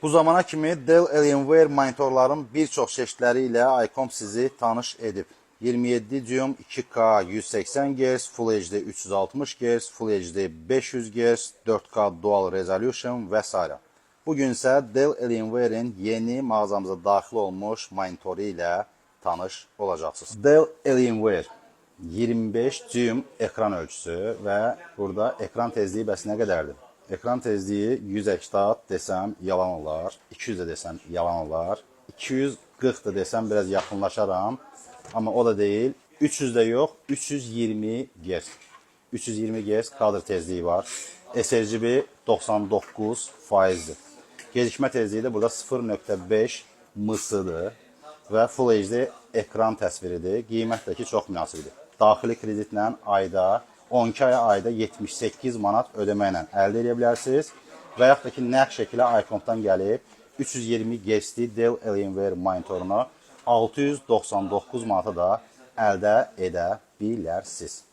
Bu zamana kimi Dell Alienware monitorların bir çox çeşidləri ilə iComp sizi tanış edib. 27 düyüm 2K 180 Hz, Full HD 360 Hz, Full HD 500 Hz, 4K Dual Resolution və s. Bugün isə Dell Alienware-in yeni mağazamıza daxil olmuş monitoru ilə tanış olacaqsınız. Dell Alienware 25 düyüm ekran ölçüsü və burada ekran tezliyi bəs nə qədərdir? Ekran tezliyi 180 desəm yalan olar, 200 də desəm yalan olar, 240 da desəm biraz yaxınlaşaram, amma o da deyil. 300 də yox, 320 Hz. 320 Hz kadr tezliyi var. sRGB 99 faizdir. Gecikmə tezliyi də burada 0.5 ms-dır və Full HD ekran təsviridir. Qiymət də ki çox münasibdir. Daxili kreditlə ayda 12 aya ayda 78 manat ödəməklə əldə edə bilərsiniz. Və yaxud da ki nəqd şəkildə iComp-dan gəlib 320 Hz-li Dell Alienware monitorunu 699 manata da əldə edə bilərsiniz.